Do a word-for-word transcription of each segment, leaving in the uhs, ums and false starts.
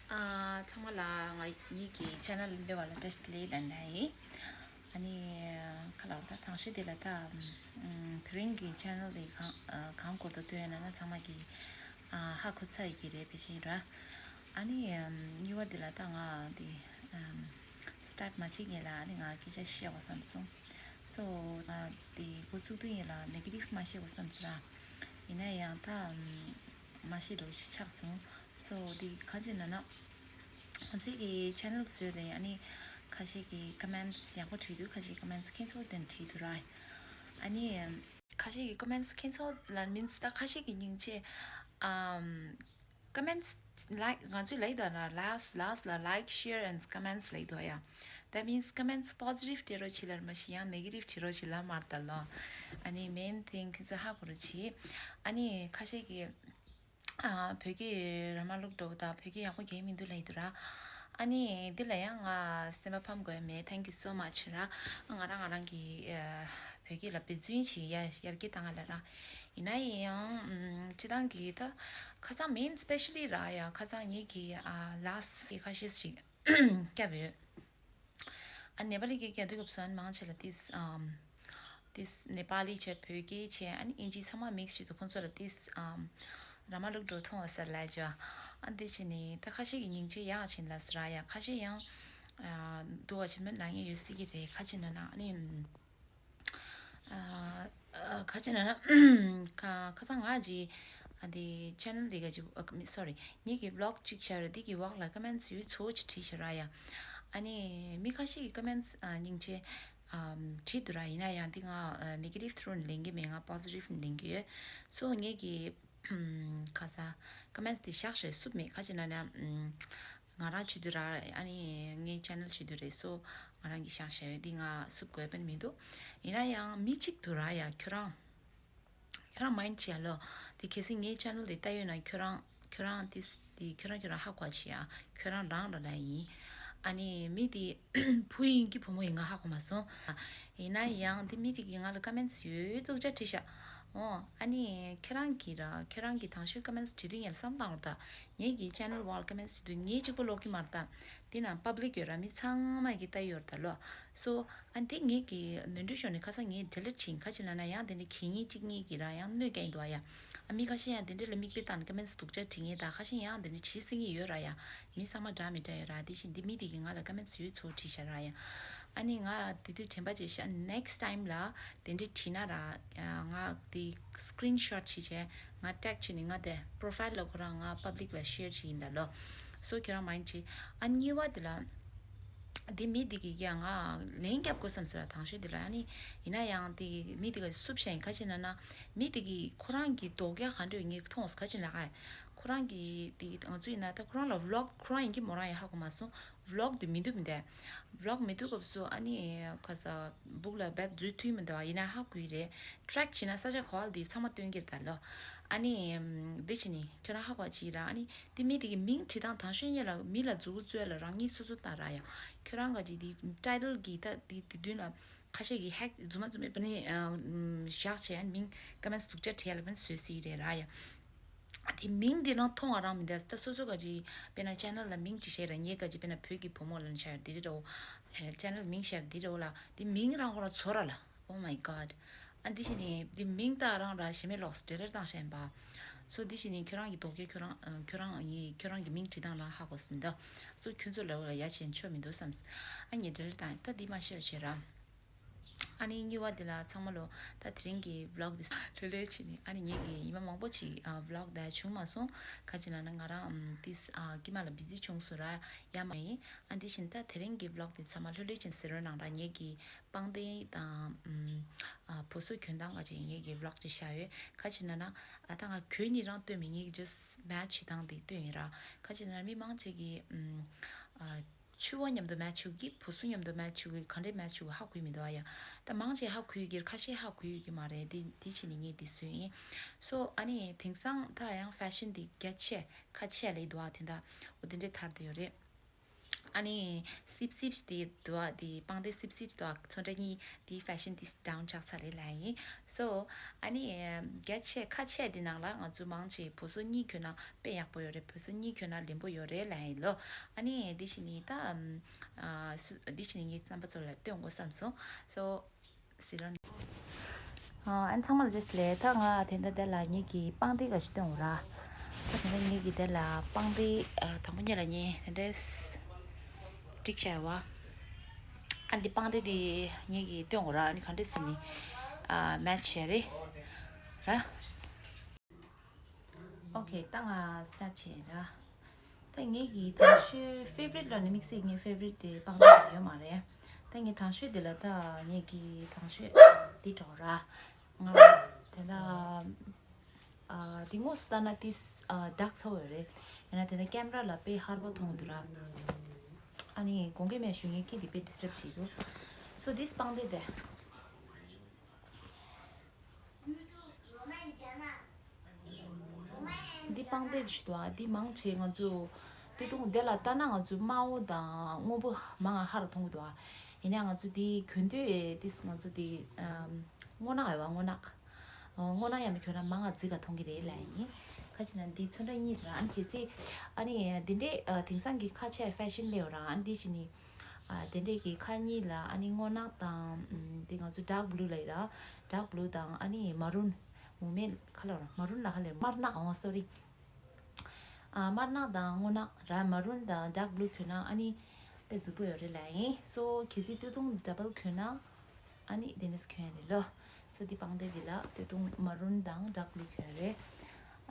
ཨ། ཚང་མ་ལ་ང་ཉིད་ཀྱི་ཆེ་ནལ་སླེབས་པ་ལ་བཀྲ་ཤིས་བདེ་ལེགས་ལབ་ན་ཡིན། ཨ་ནི་ཁ་ལག་ད་དང་ཤོས་དེ་ལ་ད་ཨམ། དེ་རིང་གི་ཆེ་ནལ་དེ་གང་ཨ། གང་སྐོར་དུ་སྟོན་ཡོད་ན་ན་ཚང་མ་གི་ཨ། ཧ་གོ་ཚར་ཡོད་ཀྱི་རེད། ཕལ་ཆེར་ར། ཨ་ནི་ཨམ། གཉིས་པ་དེ་ལ་ད་ང་དེ་ཨམ། སི་ཊཱར་ཊི་མ་བྱེད་སྔོན་ལ་ཨ་ནི་ང་སྐད་ཆ་བཤད་དགོས་བསམ་སོང་། སོ་ང་དེ་འགོ་ཚུགས་དུས་ཡིན་ལ་ནེ་གེ་ཊིབ་མ་བཤད་དགོས་བསམ་སོང་ར། ཡིན་ན་ཡང་ད་ཨམ། མ་བཤད་འགྲོ་ཞིག་ཆགས་སོང་། སོ་དེ་ག་ཅི་ན་ན། ང་ཚོའི་གི་ཆེ་ནལ་བཟོས་རེད། ཨ་ནི་ཁ་ཤས་ཀྱི་ཀོ་མེན་ཊི་ཡག་པོ་བྲིས་འདུག་ཁ་ཤས་ཀྱི་ཀོ་མེན་ཊི་ཁྱད་མཚར་ལྡན་བྲིས་འདུག་ར། ཨ་ནི་ཁ་ཤས་ཀྱི་ཀོ་མེན་ཊི་ཁྱད་མཚར་ལ་མིན་སི་ད་ཁ་ཤས་ཀྱི་སྙིང་རྗེ། ཨམ། ཀོ་མེན་ཊི་ལའིཀ་ང་ཚོས་ལབ་ཡོད་ན་ལཱསི་ལཱསི་ལ་like, share and comments ལབ་ཡོད་ཡ། That means comments positive བྲིས་རོགས་བྱེད་ལབ་མ་གཞི་ཡང་negative བྲིས་རོགས་བྱེད་ལབ་མ་རེད་ད་ལོ། ཨ་ནི་main thing ཁྱེད་ཚོས་ཧ་གོ་རོགས་བྱེད། ཨ་ནི་ཁ་ཤས་ཀྱི་ཨ། བོད་སྐད་ར་མ་ལུག་འགྲོ་དང་བོད་སྐད་ཡག་པོ་རྒྱག་མི་འདུག་ལབ་ཡོད་ར། ཨ་ནི་འདི་ལ་ཡང་ང་སེམས་པ་ཕམ་དགོས་མེད། Thank you so much ར། ང་རང་ང་རང་གི་ཨ། བོད་སྐད་ལ་འབད་བརྩོན་བྱེད་ཡ་ཡར་རྒྱས་བཏང་ང་ལ་ར། ཡིན་ན་ཡང་ཨམ། སྤྱིར་བཏང་གི་ད་ཁ་སང་མིན་སི་པེ་ཤ་ལི་ར་ཡ་ཁ་སང་ངེད་ཀྱི་ཨ། ལཱསི་ཁ་ཤས་ཤིག་བརྒྱབ་ཡོད། ཨ། ནེ་པ་ལི་སྐད་རྒྱག་དུས་སྐབས་སུ་ཨ་ནི་མང་ཆེ་ལ་ཏིས་ཨམ། ཏིས་ནེ་པ་ལི་བྱས་བོད་སྐད་བྱས་ཨ་ནི་ཨིན་ཇི་ཚང་མ་མིག་སི་བྱེད་དུས་ཁོང་ཚོ་ལ་ཏིས་ཨམ། ར་མ་ལུག་འགྲོ་མཐོང་བ་ས་ལ་ཇ། ཨ་འདི་བྱས་ནས་ད་ཁ་ཤས་ཀྱི་སྙིང་རྗེ་ཡག་ཕྱིན་ལ་ཟེར་ཡ། ཁ་ཤས་ཡང་ཨ། སྡུག་ག་ཕྱིན་མིན་ལ་ངས་ཡོད་སྲིད་ཀྱི་རེད། ཁ་ཅིག་ན་ན་ཨ་ནི། ཨ། ཨ། ཁ་ཅིག་ན་ན་ཁ་ཁ་སང་ང་ཅི་ཨ་འདི་ཆེ་ནལ་འདི་ག་ཅི་ཨ། མི་སོ་རི། ངེད་ཀྱི་བི་ལོག་ཅིག་བྱ་རེད། འདི་གི་བག་ལ་ཀོ་མེན་ཊི་ཡོད་ཚོ་ཅིག་བྲིས་བྱ་ར་ཡ། ཨ་ནི་མི་ཁ་ཤས་ཀྱི་ཀོ་མེན་ཊི་ཨ། སྙིང་རྗེ། ཨམ། བྲིས་འདུག་ར། ཡིན་ན་ཡང་འདི་ང་ཨ། ནེ་གེ་ཊིབ་ཐུ་རུ་ནས་ལེན་གྱི་མེད། ང་པོ་ཟི་ཊིབ་ནས་ལེན་གྱི་ཡོད། སོ་ངེད་ཀྱི་ཨམ། ཁ་ས་ཀོ་མེན་ཊི་དེ་བཞག་ཞོད་སུབ་མེད། ཁ་ཅིག་ན་ན་ཨམ། ང་རང་བྱེད་དུས་ར་ཨ་ནི་ངའི་ཆེ་ནལ་བྱེད་དུས་རེད། སོ་ང་རང་གི་བཞག་བཞག་ཡོད། འདི་ང་སུབ་དགོས་པ་མི་འདུག་ཡིན་ན་ཡང་མི་གཅིག་འདུག་ར་ཡ། ཁྱོད་རང་ཁྱོད་རང་མའིན་ཌི་བྱེད་ཡ་ལོ། དེ་གལ་སྲིད་ངའི་ཆེ་ནལ་དེ་ལྟ་ཡོད་ན་ཁྱོད་རང་ཁྱོད་རང་དེ་དེ་ཁྱོད་རང་ཁྱོད་རང་ཧ་གོ་བྱེད་ཡ། ཁྱོད་རང་རང་ར་ལ་ཡིན། ཨ་ནི་མི་དེ་བུ་ཡིན་གྱི་བུ་མོ་ཡིན་ང་ཧ་གོ་མ་སོང་། ཡིན་ན་ཡང་དེ་མི་དེ་གིས་ང་ལ་ཀོ་མེན་ཊི་ཡོད་སྡུག་ཅག་བྲིས་ཤག་འོ་ཨ་ནི་ཁྱེད་རང་གིས་ར་ཁྱོད་རང་གིས་དང་ཤོས་ཀོ་མེན་ཊི་བྲིས་དུས་ངས་བསམ་བཏང་བ་ད། ངེད་ཀྱི་ཆེ་ནལ་བར་ཀོ་མེན་ཊི་བྲིས་དུས་ངས་གཅིག་པོ་ཀློག་གི་མ་རེད་ད། དེ་ན་པབ་ལིག་ཡོད་ར། མི་ཚང་མ་གིས་ལྟ་ཡོད་རེད་ད་ལོ། སོ་ཨ་འདི་ངེད་ཀྱི་ནོར་འཁྲུལ་ཤོར་ནས་ཁ་སང་ངས་ཌི་ལིཊ་བྱིན། ཁ་ཅིག་ན་ན་ཡང་དེ་འདྲ་གད་སྙིགས་གཅིག་གཉིས་ཀྱིས་ར་ཡང་གནོད་ཀྱང་འདུག་ཨ་ཡ། ཨ་མི་ཁ་ཤས་ཡང་དེ་འདྲ་ལ་མིག་དཔེ་བལྟས་ནས་ཀོ་མེན་ཊི་སྡུག་ཅག་བྲིས་ངེས་ད། ཁ་ཤས་ཡང་དེ་འདྲ་བྲིས་སྲིད་ངེས་ཡོད་ར་ཡ། མི་ཚང་མ་འདྲ་མི་འདྲ་ཡོད་ར། དེ་བཞིན་འདི་མི་དེ་གིས་ང་ལ་ཀོ་མེན་ཊི་ཡོད་ཚོ་བྲིས་ཤག་ར་ཡ། ཨ་ནི་ང་དེ་དུས་དྲན་པ་བརྗེད་ཤག next time ལ་དེ་འདྲ་བྲིས་ན་ར་ང་དེ་སི་ཀི་རིན་ཤོཊ་བྱས་བྱས་ང་ཊེག་བྱས་ནས་ང་དེ་པོ་རོ་ཕའིལ་ལ་ཁོ་རང་ང་པབ་ལིག་ལ་ཤེར་བྱས་ཡིན་ད་ལོ། སོ་ཁྱོད་རང་མའིན་ཌི་བྱེད། ཨ་གཉིས་པ་དེ་ལ་དེ་མི་དེ་གིས་ཀྱང་ང་ལན་རྒྱབ་དགོས་བསམ་ཟེར་བ་དང་ཤོས་དེ་ལ། ཨ་ནི་ཡིན་ན་ཡང་དེ་མི་དེ་ག་སུབ་ཤ་ཡིན། ཁ་ཅིག་ན་ན་མི་དེ་གིས་ཁོ་རང་གི་དོགས་ཡ་ག་འདྲ་ཡོད་ངས་མཐོང་སོང་། ཁ་ཅིག་ན་ཨ་ཁོ་རང་གི་དེ་ང་ཚོ་ཡིན་ན་ད་ཁོ་རང་ལ་བི་ལོག་ཁོ་རང་ཡིན་གྱི་མོ་རང་ཡིན་ཧ་གོ་མ་སོང་། བི་ལོག་དེ་མི་འདུག་མི་འདུག་བི་ལོག་མི་འདུག་སྐབས་སུ་ཨ་ནི་ཁ་ས་སྦུག་ལ་བེད་འཛུལ་ཐུབ་མི་འདུག་ཡིན་ན་ཧ་གོ་གི་རེད། ཊེག་བྱས་ན་ས་ཆ་ག་བ་ལ་དེ་ཚང་མ་སྟོན་གྱི་རེད་ད་ལོ། ཨ་ནི་འདི་བྱས་ནས་ཁྱོད་རང་ཧ་གོ་བྱེད་ར། ཨ་ནི་དེ་མི་དེ་གི་མིང་བྲིས་སྟངས་དང་ཤོས་ཡ་ལ་མི་ལ་མཛུབ་གུ་བཙུགས་ཡ་ལ་རང་ཉིད་སོ་སོ་ལྟ་ར་ཡ། ཁྱོད་རང་ག་ཅིག་དེ་ཊའི་ཊལ་གི་ད་དེ་དེ་མདུན་ལ་ཁ་ཤས་ཀྱིས་ཧེག་རྫུན་མ་རྫུན་མའི་པ་ནི་བཞག་བྱས་ཨ་ནི་མིང་ཀོ་མེན་ཊི་སྡུག་ཅག་བྲིས་ཡ་ལ་པ་ནི་བཟོས་སྲིད་རེད་ར་ཡ། དེ་མིང་དེ་རང་མཐོང་བ་རང་མི་འདུག་ད་སོ་སོ་ག་ཅིག་དཔེར་ན་ཆེ་ནལ་ལ་མིང་ཅིག་བཤད་ར། ངས་ག་ཅིག་དཔེར་ན་བོད་ཀྱི་བུ་མོ་ལ་ནི་བཤད་ར་དེ་རེད་འོ། ཆེ་ནལ་མིང་བཤད་ར་དེ་རེད་འོ་ལ། དེ་མིང་རང་ཁོ་རང་ཚོར་ར་ལ། Oh my god. ཨ་འདི་བྱས་ནས་འདི་མིང་ད་རང་ར་ཞེ་མེད་ལོགས་ཌི་ལིཊ་བཏང་བཞག་ཡིན་པ། སོ་འདི་བྱས་ནས་ཁྱོད་རང་གི་དོགས་གལ་ཁྱོད་རང་ཨ། ཁྱོད་རང་ཡིན་ཁྱོད་རང་གི་མིང་བྲིས་སྟངས་རང་ཧ་གོ་ཟིན་ད། སོ་ཁྱོད་ཚོ་ལ་ལ་ཡ་བྱས་ཆོ་མི་འདུག་བསམ། ཨ་ངས་ཌི་ལིཊ་བཏང་ད་འདི་མ་ཤེས་བྱས་ར། ཨ་ནི་གཉིས་པ་དེ་ལ་ཚང་མ་ལོ་ད་དེ་རིང་གི་བི་ལོག་འདི་ལྷོད་ལྷོད་བྱས་ནས་ཨ་ནི་ངེད་ཀྱི་ཉི་མ་མང་པོ་ཅིག་ཨ། བི་ལོག་ད་བྱུང་མ་སོང་། ག་ཅི་ན་ན་ང་རང་ཨམ། ཏིས་ཨ། ཀྱི་མ་ལ་བི་ཛི་བྱུང་སོང་ར་ཡ་མ་ཡིན། ཨ་འདི་བཞིན་ད་དེ་རིང་གི་བི་ལོག་དེ་ཚང་མ་ལྷོད་ལྷོད་བྱས་ཟེར་རོ་ནང་ར་ངེད་ཀྱི་པང་གདན་དང་ཨམ། ཨ། བུ་སུ་གྱོན་སྟངས་ག་ཅིག་ངེད་ཀྱི་བི་ལོག་ཅིག་བཞག་ཡོད། ག་ཅི་ན་ན་ཨ་ད་ང་གྱོན་ནི་རང་སྟོན་མི་ངེད་ཀྱི་ཇ་སི་མེ་ཆི་བྱེད་སྟངས་དེ་སྟོན་ཡིན་ར། ག་ཅི་ན་ན་མི་མང་ཆེ་གི་ཨམ། ཨ། ཕྱུ་པ་མཉམ་དུ་མེ་ཆི་གི་བུ་སུ་མཉམ་དུ་མེ་ཆི་གི་ག་འདྲའི་མེ་ཆི་གི་ཧ་གོ་མི་འདུག་ཨ་ཡ། ད་མང་ཆེ་ཧ་གོ་གི་ཁ་ཤས་ཧ་གོ་གི་མ་རེད། དེ་དེ་ཕྱིན་ནས་ངས་དེ་བཟོས་ཡིན། སོ་ཨ་ནི་དེང་སང་ད་ཡང་ཕེ་ཤན་དེ་རྒྱ་ཆེ་ཁ་ཆེ་ལས་འདུག་ཨ། དེ་འདྲ་འོ་དེ་འདྲའི་དར་དེ་ཡོད་རེད། ཨ་ནི་སིབ་སིབ་དེ་འདུག་ཨ། དེ་པང་གདན་སིབ་སིབ་འདུག་ཨ། ཚོན་ཁྲ་གཉིས་དེ་ཧྥེ་ཤན་དེ་ཌའོན་ཆགས་ཚར་རེད་ལབ་ཡིན། སོ་ཨ་ནི་རྒྱ་ཆེ་ཁ་ཆེ་དེ་ནང་ལ་ང་ཚོ་མང་ཆེ་བུ་སོ་གཉིས་གྱོན་ན་དཔེ་ཡག་པོ་ཡོད་རེད། བུ་སོ་གཉིས་གྱོན་ན་ལེན་པོ་ཡོད་རེད་ལབ་ཡིན་ལོ། ཨ་ནི་དེ་བྱས་ནི་ད་ཨམ་ཨ་སུ་དེ་བྱས་ནི་ངའི་རྩམ་པ་ཚོ་ལ་སྟོན་དགོས་བསམ་སོང་། སོ་ཟི་རོ་ནི། ཨ་ཨན་ཚང་མ་ལ་བཅས་ལས་ད་ང་དེ་འདྲ་དེ་ལ་ངེད་ཀྱི་པང་གདན་ག་ཞིག་སྟོན་འོ་ར། ད་དེ་འདྲ་ངེད་ཀྱི་དེ་ལ་པང་གདན་ཨ་དང་པོ་ཉིད་ལ་ངས་དེ་འདྲས་ཀྲིག་བྱས་བ། ཨ་འདི་པང་གདན་དེ་ངེད་ཀྱི་སྟོན་འོ་ར། ཨ་ནི་ག་འདྲས་ཟིན་ནི་ཨ་མེ་ཆི་བྱས་རེད་ར། ཨོ་ཁེ། ད་ང་སི་ཊར་ཊི་བྱེད་ར། ད་ངེད་ཀྱི་དང་ཤོས་ཕེ་ཝ་རིཊ་ལ་ནི་དམིགས་བསལ་ངའི་ཕེ་ཝ་རིཊ་དེ་པང་གདན་ཡོད་མ་རེད། ད་ངའི་དང་ཤོས་དེ་ལ་ད་ངེད་ཀྱི་དང་ཤོས་འདི་འགྲོ་ར། ང་དེ་ད་ཨ་འདི་དངོས་སུ་ལྟ་ན་ཏིས་ཨ་ཌག་ཚ་བོ་རེད། ཡིན་ན་དེ་ད་ཀེམ་ར་ལ་དཔེ་ཧར་པོ་མཐོང་འདུག་ར། ཨ་ནི་དགོངས་འགལ་མེད་ཞུ་ངེད་ཀྱི་དེ་དཔེ་ཌི་སི་ཊརབ་བྱེད་འདུག་སོ་ཏིས་པང་གདན་དེ། འདི་པང་གདན་ཞིག་འདུག་ཨ། འདི་མང་ཆེ་ང་ཚོ་སྟོད་ཐུང་དེ་ལ་ལྟ་ན་ང་ཚོ་དམར་པོ་དང་སྔོན་པོ་མང་ང་ཧར་མཐོང་གི་འདུག་ཨ། ཡིན་ན་ང་ཚོ་འདི་གྱོན་དུས་ཏིས་ང་ཚོ་འདི་ཨམ་སྔོ་ནག་ཡོད་པ། སྔོ་ནག་ཨོ་སྔོ་ནག་ཡང་མི་གྱོན་ན་མང་ང་རྫིག་ག་མཐོང་གི་རེད་ལབ་ཡིན། ཁ་ཅིག་ན་འདི་ཚོན་ཁྲ་གཉིས་རང་གལ་སྲིད་ཨ་ནི་འདི་འདྲའི་ཨ་དེང་སང་གི་ཁ་ཆེ་ཧྥེ་ཤན་ལས་ཡོད་ར། ཨ་ནི་འདི་ཞིག་ནི་ཨ་དེ་འདྲས་ཀྱི་ཁ་གཉིས་ལ་ཨ་ནི་སྔོ་ནག་དང་ཨམ་དེ་ང་ཚོ་ཌག་བྷུ་ལུ་ལ་ཡིན་ར། ཌག་བྷུ་ལུ་དང་ཨ་ནི་མ་རུན། མུ་མེད་ཁ་ལོ་ར་མ་རུན་ལ་ཁ་ལེ་དམར་ནག་ཨོ་སོ་རི། ཨ་དམར་ནག་དང་སྔོ་ནག་ར་མ་རུན་དང་ཌག་བྷུ་ལུ་གྱོན་ན་ཨ་ནི་དཔེ་རྫིག་པོ་ཡོད་རེད་ལབ་ཡིན། སོ་གལ་སྲིད་སྟོད་ཐུང་ཌ་བལ་གྱོན་ན་ཨ་ནི་དེ་ནས་གྱོན་རེད་ལོ། སོ་འདི་པང་གདན་འདི་ལ་སྟོད་ཐུང་མ་རུན་དང་ཌག་བྷུ་ལུ་གྱོན་རེད།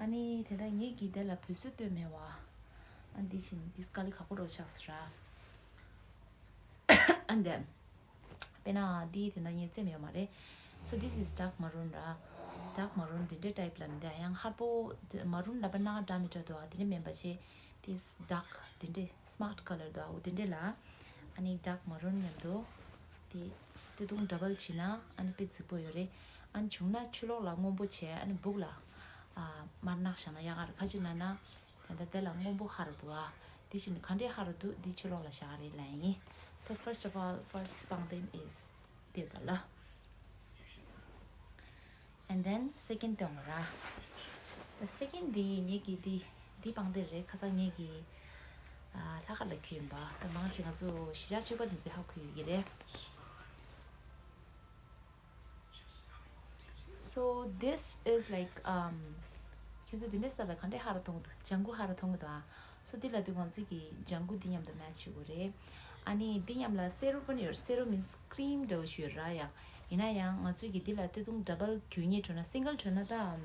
ཨ་ནི་དེ་ད་ངེད་ཀྱི་དེ་ལ་བོད་བཟོ་སྟོན་མེད་བ། ཨ་འདི་བཞིན་འདི་སྐ་ལི་ཁག་པོ་རོ་ཆགས་སི་ར། ཨ་འདི། དཔེར་ན་འདི་དེ་འདྲ་ངས་བཙེམ་ཡོད་མ་རེད། So this is dark maroon ར། Dark maroon འདི་འདྲའི་ཊའིབ་ལ་མི་འདུག་ཡང་ཧར་པོ་མ་རུན་ལབ་པ་ན་འདྲ་མི་འདྲ་འདུག་ཨ། དེ་འདྲ་མིན་པ་བྱས། This dark འདི་འདྲའི་སི་མཱརཊ་ཁ་ལར་འདུག་ཨ། འོ་དེ་འདྲ་ལ་ཨ་ནི་dark maroon མཉམ་དུ་དེ་སྟོད་ཐུང་ཌ་བལ་བྱས་ན་ཨ་ནི་དཔེ་རྫིག་པོ་ཡོད་རེད། ཨ་ནི་བྱུང་ན་ཕྱི་ལོགས་ལ་སྔོན་པོ་བྱས། ཨ་ནི་སྦུག་ལ་ཨ་དམར་ནག་བཞག་ན་ཡག་ག་རེད། ཁ་ཅིག་ན་ན། དེ་འདྲ་དེ་ལ་སྔོན་པོ་ཧར་འདུག་ཨ། འདི་ཕྱི་ནས་ག་འདྲས་ཧར་འདུག་འདི་ཕྱི་ལོགས་ལ་བཞག་རེད་ལབ་ཡིན། The first of all, first པང་གདན་is འདི་པ་ལ། And then second སྟོན་ར། The second འདི་ངེད་ཀྱི་འདི་འདི་པང་གདན་རེད། ཁ་སང་ངེད་ཀྱི་ཨ་ལྷག་དཀར་ལ་གྱོན་པ། ད་མང་ཆེ་ང་ཚོ་གཞིས་ཆགས་གཅིག་པ་འདི་ཚོས་ཧ་གོ་ཡོད་ཀྱི་རེད། So this is like um ཁྱེད་ཚོ་འདི་འདྲས་ལྟ་ད་ག་འདྲས་ཧར་མཐོང་གི་འདུག་ལྗང་གུ་ཧར་མཐོང་གི་འདུག་ཨ། So འདི་ལ་དུས་ང་ཚོས་ཀྱི་ལྗང་གུ་འདི་མཉམ་དུ་མེ་ཆི་བྱེད་དགོས་རེད། ཨ་ནི་འདི་མཉམ་ལ་སེར་པོ་ནི་ཡོད། སེར་པོ་means cream འདྲ་བོ་ཞིག་ཡོད་ར་ཡ། ཡིན་ན་ཡང་ང་ཚོས་ཀྱི་འདི་ལ་སྟོད་ཐུང་ཌ་བལ་གྱོན་ངེས་འགྲོ་ན་སིང་གལ་གྱོན་ན་ད་ཨམ་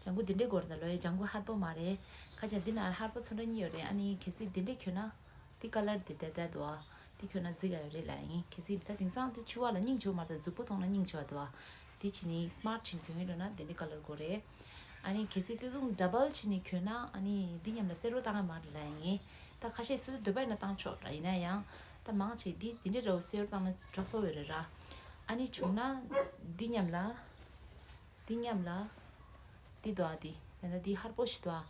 ལྗང་གུ་འདི་འདྲས་དགོས་རེད་ད་ལོ་ཡ། ལྗང་གུ་ཧར་པོ་མ་རེད། ཁ་ཅིག་འདི་ན་ཧར་པོ་ཚོན་ཁྲ་གཉིས་ཡོད་རེད། ཨ་ནི་གལ་སྲིད་འདི་འདྲས་གྱོན་ན། འདི་ཀ་ལར་འདི་བསྡད་བསྡད་འདུག་ཨ། འདི་གྱོན་ན་རྫིག་ག་ཡོད་རེད་ལབ་ཡིན། གལ་སྲིད་ད་དེང་སང་འདི་ཕྱུ་པ་ལ་སྙིང་རྗེ་པོ་མ་རེད། ད་གཟུགས་པོ་མཐོང་ན་སྙིང་རྗེ་བ་འདུག་ཨ། འདི་བྱས་ནི་སི་མཱརཊ་བྱས་ནི་གྱོན་གྱི་འགྲོ་ན་འདི་འདྲའི་ཀ་ལར་དགོས་རེད། ཨ་ནི་གལ་སྲིད་སྟོད་ཐུང་ཌ་བལ་བྱས་ནི་གྱོན་ན་ཨ་ནི་འདི་མཉམ་ལ་སེར་པོ་བཏང་གི་མ་རེད་ལབ་ཡིན། ད་ཁ་ཤས་སོ་སོའི་འདོད་པ་ཡིན་ན་བཏང་ཆོག་ར། ཡིན་ན་ཡང་ད་མང་ཆེ་འདི་འདི་འདྲའི་འདྲ་བོ་སེར་པོ་བཏང་ན་འཇོག་སོ་ཡོད་རེད་ར། ཨ་ནི་བྱུང་ན་འདི་མཉམ་ལ། འདི་མཉམ་ལ། འདི་འདུག་ཨ། འདི་ད་ལྟ་འདི་ཧར་པོ་ཞིག་འདུག་ཨ།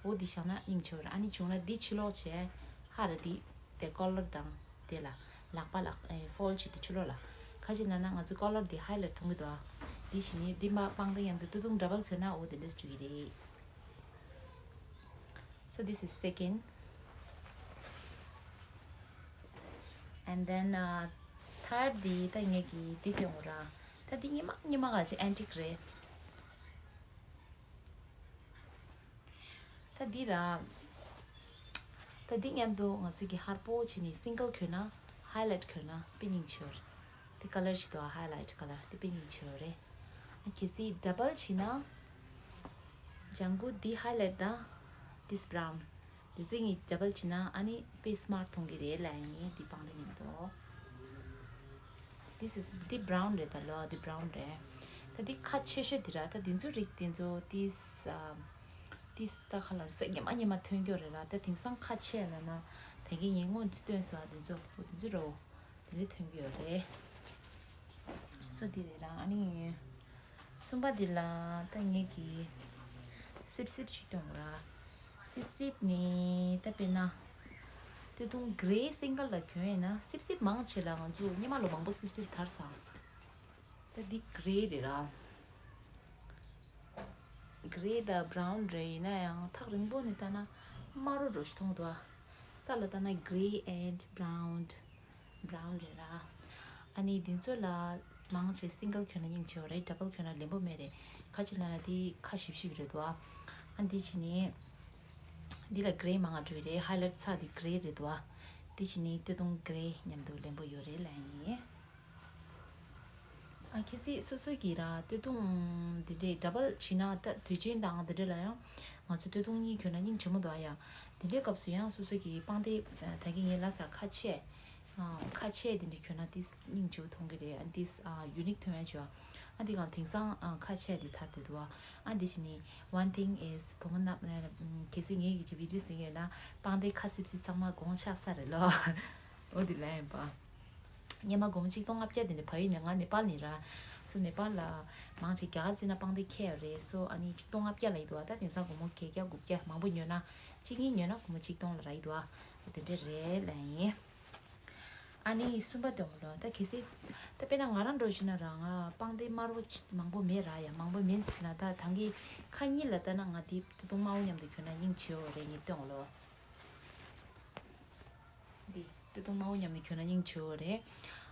འོ་འདི་བཞག་ན་སྙིང་རྗེ་བོ་རེད། ཨ་ནི་བྱུང་ན་འདི་ཕྱི་ལོགས་བྱས། ཧར་འདི་དེ་ཀོ་ལར་དང་དེ་ལ་ལག་པ་ལ་ཨེ་ཕོལ་ཌ་བྱས་ཏེ་ཕྱི་ལོགས་ལ། ཁ་ཅིག་ན་ན་ང་ཚོ་ཀོ་ལར་འདི་ཧའི་ལའིཊ་མཐོང་གི་འདུག་ཨ། འདི་བྱས་ནི་འདི་མ་པང་གདན་མཉམ་དུ་སྟོད་ཐུང་ཌ་བལ་གྱོན་ན་འོ་དེ་འདྲས་འགྲིག་གི་རེད། So this is second. And then uh, third འདི་ད་ངེད་ཀྱིས་འདི་སྟོན་དགོས་ར། ད་འདི་སྔོན་མ་སྔོན་མ་ག་ཅིག་ཨན་ཊིག་རེད། ད་འདི་ར། ད་འདི་མཉམ་དུ་ང་ཚོ་གི་ཧར་པོ་བྱས་ནི་སིང་གལ་གྱོན་ན་ཧའི་ལའིཊ་གྱོན་ན་དཔེ་སྙིང་རྗེ་བོ་རེད། འདི་ཀ་ལར་ཞིག་འདུག་ཨ། ཧའི་ལའིཊ་ཀ་ལར་འདི་དཔེ་སྙིང་རྗེ་བོ་རེད། ཨ་གལ་སྲིད་ཌ་བལ་བྱས་ན། ལྗང་གུ་འདི་ཧའི་ལའིཊ་དང་། This brown འདི་ཚོ་གཉིས་ཌ་བལ་བྱས་ན་ཨ་ནི་དཔེ་སི་མཱརཊ་མཐོང་གི་རེད་ལབ་ཡིན། འདི་པང་གདན་མཉམ་དུ། This is འདི་brown རེད་ད་ལོ། འདི་brown རེད། ད་འདི་ཁ་ཆེ་ཤོས་འདི་ར། ད་འདི་ཚོ་རིགས་འདི་ཚོ་this ཨ་this ད་ཁ་ལ་ས་ཉི་མ་ཉི་མ་ཐོན་རྒྱུ་རེད་ར། ད་དེང་སང་ཁ་ཆེ་ལབ་ན་ད་གིན་ངས་སྔོན་འདི་སྟོན་སོང་ཨ། འདི་ཚོ་འོ་འདི་ཚོ་རོ། དེ་འདྲ་ཐོན་གྱི་ཡོད་རེད། སོ་འདི་རེད་ར། ཨ་ནི་གསུམ་པ་འདི་ལ་ད་ངེད་ཀྱིས་སིབ་སིབ་ཅིག་སྟོན་དགོས་ར། སིབ་སིབ་ནི་ད་དཔེར་ན་ད་ སྟོད་ཐུང་གྷི་རེ་སིང་གལ་ལ་གྱོན་ཡིན་ན་སིབ་སིབ་མང་ཆེ་ལ་ང་ཚོ་སྔོན་མ་ལོ་མང་པོ་སིབ་སིབ་དར་སོང་། ད་འདི་གྷི་རེ་རེད་ར། གྷི་རེ་དང་བྷ་རའུན་རེད། ཡིན་ན་ཡང་ཐག་རིང་པོ་ནས་ལྟ་ན་དམར་རོ་འདྲ་ཞིག་མཐོང་འདུག་ཨ། རྩ་ལ་ལྟ་ན་གྷི་རེ་ཨེན་ཌི་བྷ་རའུན། བྷ་རའུན་རེད་ར། ཨ་ནི་འདི་ཚོ་ལ་མང་ཆེ་སིང་གལ་གྱོན་ན་སྙིང་རྗེ་བོ་རེད། ཌབ་བལ་གྱོན་ན་ལེན་པོ་མེད་རེད། ཁ་ཅིག་ལ་ན་འདི་ཁ་ཞིབ་ཞིབ་རེད་འདུག་ཨ། ཨ་འདི་བྱས་ནས་འདི་ལ་གྷི་རེ་མང་ང་འགྲོ་ཡི་རེད། ཧའི་ལའིཊ་ཚ་འདི་གྷི་རེ་རེད་འདུག་ཨ། འདི་བྱས་ནས་སྟོད་ཐུང་གྷི་རེ་མཉམ་དུ་ལེན་པོ་ཡོད་རེད་ལབ་ཡིན། ཨ་གལ་སྲིད་སོ་སོ་གིས་ར་སྟོད་ཐུང་འདི་འདྲའི་ཌབ་བལ་བྱས་ན་ད་དུས་ཆེན་དང་འདི་འདྲ་ལ་ཡང་ང་ཚོ་སྟོད་ཐུང་གཉིས་གྱོན་ན་སྙིང་རྗེ་མོ་འདུག་ཨ། ཡ་འདི་འདྲའི་སྐབས་སུ་ཡང་སོ་སོ་གིས་པང་གདན་ད་གིན་ངས་ལབ་ས་ཁ་ཕྱེ། ཨ་ཁ་ཕྱེ་འདི་འདྲ་གྱོན་ན་ཏིས་སྙིང་རྗེ་པོ་མཐོང་གི་རེད། ཨ་ཏིས་ཨ་ཡུ་ནིག་ཐོན་ཡ་བྱོས། ཨ་འདི་གང་དེང་སང་ཨ་ཁ་ཕྱེ་འདི་ཐར་ཏེ་འདུག་ཨ། ཨ་འདི་བྱས་ནས་one thing is བུ་མོ་རྣམས་གལ་སྲིད་ངའི་གི་ཅིག་བི་ཌིའོ་ཟིན་ཡོད་ན་པང་གདན་ཁ་སིབ་སིབ་ཚང་མ་དགོང་ཆགས་ས་རེད་ལོ། འོ་འདི་ལ་ཡིན་པ། སྔོན་མ་སྒོར་མོ་ཆིག་སྟོང་ལྔ་བརྒྱ་དེ་འདྲ་ཕ་ཡུལ་ནས་ང་ནེ་པཱལ་ནས་ར། སོ་ནེ་པཱལ་ལ་མང་ཆེ་རྒྱ་གར་བརྩིས་ན་པང་གདན་ཁེ་ཡོད་རེད། སོ་ཨ་ནི་ཆིག་སྟོང་ལྔ་བརྒྱ་ལ་ཡིན་འདུག་ཨ། ད་དེང་སང་སྒོར་མོ་བརྒྱད་བརྒྱ་དགུ་བརྒྱ་མང་པོ་ཉོས་ན་གཅིག་གཉིས་ཉོས་ན་སྒོར་མོ་ཆིག་སྟོང་ལ་རག་གི་འདུག་ཨ། དེ་འདྲ་རེད་ལབ་ཡིན། ཨ་ནི་གསུམ་པ་དེ་ལོ་ད་གལ་སྲིད་ད་དཔེར་ན་ང་རང་འདྲ་བོ་ཞིག་ན་ར་ང་པང་གདན་དམར་པོ་ཆ་མང་པོ་མེད་ར། ཡ་མང་པོ་མེད་ཟེར་ན་ད་ད་གིན་ཁ་གཉིས་ལ་ལྟ་ན་ང་དེ་སྟོད་ཐུང་དམར་པོ་མཉམ་དུ་གྱོན་ན་སྙིང་རྗེ་བོ་རེད་ངས་སྟོན་ལོ། འདི་སྟོད་ཐུང་དམར་པོ་མཉམ་དུ་གྱོན་ན་སྙིང་རྗེ་བོ་རེད།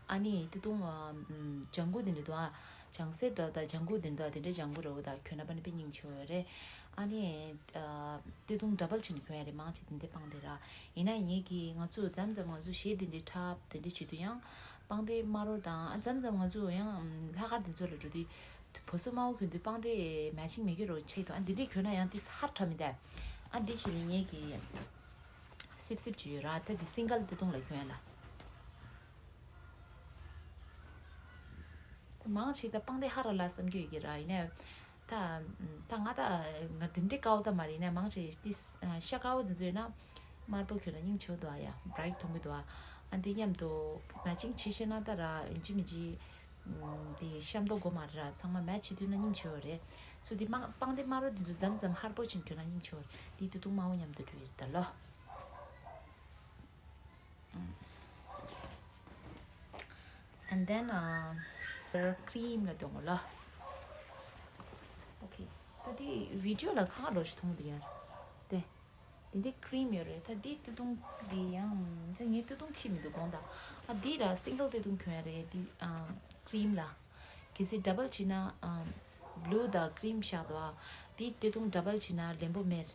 ཨ་ནི་སྟོད་ཐུང་ཨ་ཨམ་ལྗང་གུ་འདི་འདྲ་འདུག་ཨ། ལྗང་སེར་འདྲ་དང་ལྗང་གུ་འདི་འདྲ་དེ་འདྲའི་ལྗང་གུ་འདྲ་བོ་དང་གྱོན་ན་པ་ནི་དཔེ་སྙིང་རྗེ་བོ་རེད། ཨ་ནི་ཨ་སྟོད་ཐུང་ཌབ་བལ་བྱས་ནས་གྱོན་ཡ་རེད། མང་ཆེ་དེ་འདྲའི་པང་གདན་ར། ཡིན་ན་ངེད་ཀྱིས་ང་ཚོ་མཚམས་མཚམས་ང་ཚོ་གཞས་དེ་འདྲའི་འཁྲབ་དེ་འདྲའི་བྱེད་དུས་ཡང་པང་གདན་དམར་པོ་དང་ཨ་མཚམས་མཚམས་ང་ཚོ་ཡང་ཨམ་ལྷག་དཀར་དེ་ཚོ་ལ་འགྲོ་དུས་བོད་སོག་དམར་པོ་གྱོན་དུས་པང་གདན་མེ་ཆིང་མེད་ཀྱི་རོ་ཆེ་དང་ཨ་འདི་འདྲའི་གྱོན་ན་ཡང་དེ་ཧར་འཁྲབ་མི་འདུག་ཨ་འདི་བྱས་ནས་ངེད་ཀྱིས། སིབ་སིབ་ཅིག་ཡོད་ར། ད་འདི་སིང་གལ་སྟོད་ཐུང་ལ་གྱོན་ཡ་ལ། མང་ཆེ་ད་པང་གདན་ཧ་ར་ལ་བསམ་རྒྱུ་ཡོད་ཀྱི་ར། ཡིན་ནའི་ད་ད་ང་ད་ང་འདི་འདྲའི་དཀར་པོ་ད་མ་རེད། ཡིན་ནའི་མང་ཆེ་ཏིས་ཤ་དཀར་པོ་འདི་ཚོ་ཡོད་ན་དམར་པོ་གྱོན་ན་སྙིང་རྗེ་པོ་འདུག་ཨ། ཡ་བྷ་རའིཊ་མཐོང་གི་འདུག་ཨ། ཨ་འདི་མཉམ་དུ་མེ་ཆིང་བྱེད་ཤེས་ན་ད་ར་ཡིན་གཅིག་མིན་གཅིག་འདི་ཤ་མདོག་དགོས་མ་རེད་ར། ཚང་མ་མེ་ཆི་དུས་ན་སྙིང་རྗེ་བོ་རེད། སོ་འདི་དམར་པང་གདན་དམར་པོ་འདི་ཚོ་མཚམས་མཚམས་ཧར་པོ་ཕྱིན་གྱོན་ན་སྙིང་རྗེ་བོ་རེད། འདི་སྟོད་ཐུང་དམར་པོ་མཉམ་དུ་འགྲོ་ཡི་རེད་ད་ལོ། And then ཨ་ཀྲིམ་ལ་འདོན་གོ་ལོ། Okay. ད་འདི་བི་ཌིའོ་ལ་ཁ་ཁ་འགྲོ་ཞིག་མཐོང་འདུག་ཡ། དེ། འདི་འདི་ཀྲིམ་ཡོད་རེད། ད་འདི་སྟོད་ཐུང་འདི་ཡང་ཚེ་ངའི་སྟོད་ཐུང་ཁྱི་མི་འདུག་དགོངས་དག་ཨ་འདི་ར་སིང་གལ་སྟོད་ཐུང་གྱོན་ཡ་རེད། འདི་ཨ་ཀྲིམ་ལ། གལ་སྲིད་ཌབ་བལ་བྱེད་ན་ཨ་བླུ་དང་ཀྲིམ་བཞག་འདུག་ཨ། འདི་སྟོད་ཐུང་ཌབ་བལ་བྱེད་ན་ལེན་པོ་མེད།